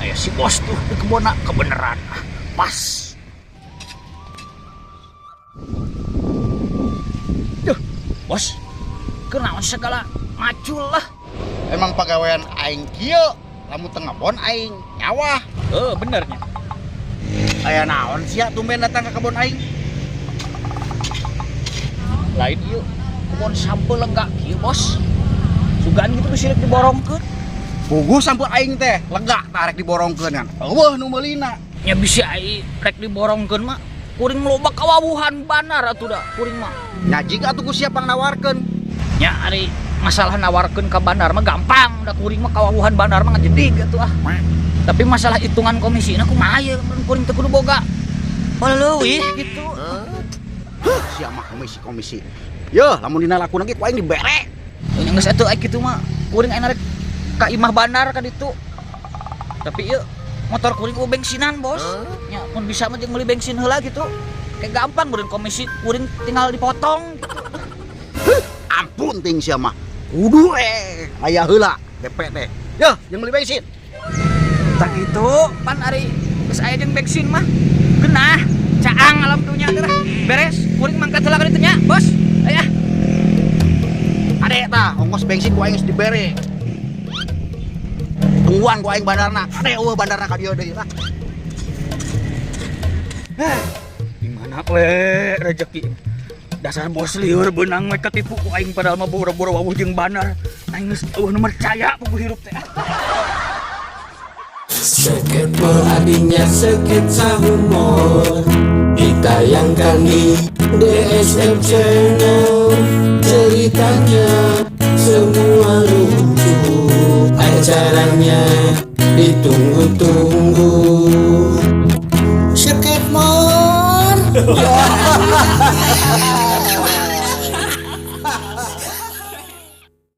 Aya si bos tuh di kebonna, kebenaran. Ah, pas. Duh, bos. Kenaon segala macul lah. Emang pagawean aing kieu, lamun teu ngebon aing nyawah. Eh, benernya. Aya naon sia tumben datang ke kebon aing? Lain ieu kebon sampeu lega kieu, bos. Sugan gitu bisi rek diborongkeun. Puguh sampeu aing teh lega tarik diborongkeun kan. Eueuh nu meulina. Nya bisi ai rek diborongkeun mah kuring loba kawawuhan bandar atuh da kuring mah. Nya jig atuh ku sia pangnawarkeun. Nya ari masalah nawarkeun ka bandar mah gampang, da kuring mah kawawuhan bandar mah ngajedig atuh ah. Tapi masalah hitungan komisina kumaha ieu mun kuring teu kudu boga leuwih gitu. Huh, sia mah komisi-komisi. Yeuh, lamun dina lakuna ge ku aing dibere. Nya geus atuh ai kitu mah kuring aing rek ka imah bandar ka ditu. Tapi ieu motor kuring eueuh bensinan, bos. Nya mun bisa mah jeung meuli bensin heula gitu. Kayak gampang meureun komisi kuring tinggal dipotong gitu. Huh, ampun ting sia mah. Kudu aya heula DP teh. Yeuh, jeung meuli bensin. Tak gitu, pan ari geus aya jeung bensin mah. Genah, caang alam dunya teh lah. Beres, kuring mangkat heula ka ditu nya, bos. Aya. Ade tah, ongkos bensin ku aing geus dibere. Tungguan ku aing bandarna. Ade eueuh bandarna ka dieu deui lah. Di mana we rezeki? Dasar bos lieur beunang we katipu ku aing padahal mah boro-boro wawuh jeung bandar. Aing geus eueuh nu percaya puguh hirup teh. Sketmor adiknya sketsa humor, ditayangkan di DSM Channel. Ceritanya semua lucu, acaranya ditunggu-tunggu. Sketmor.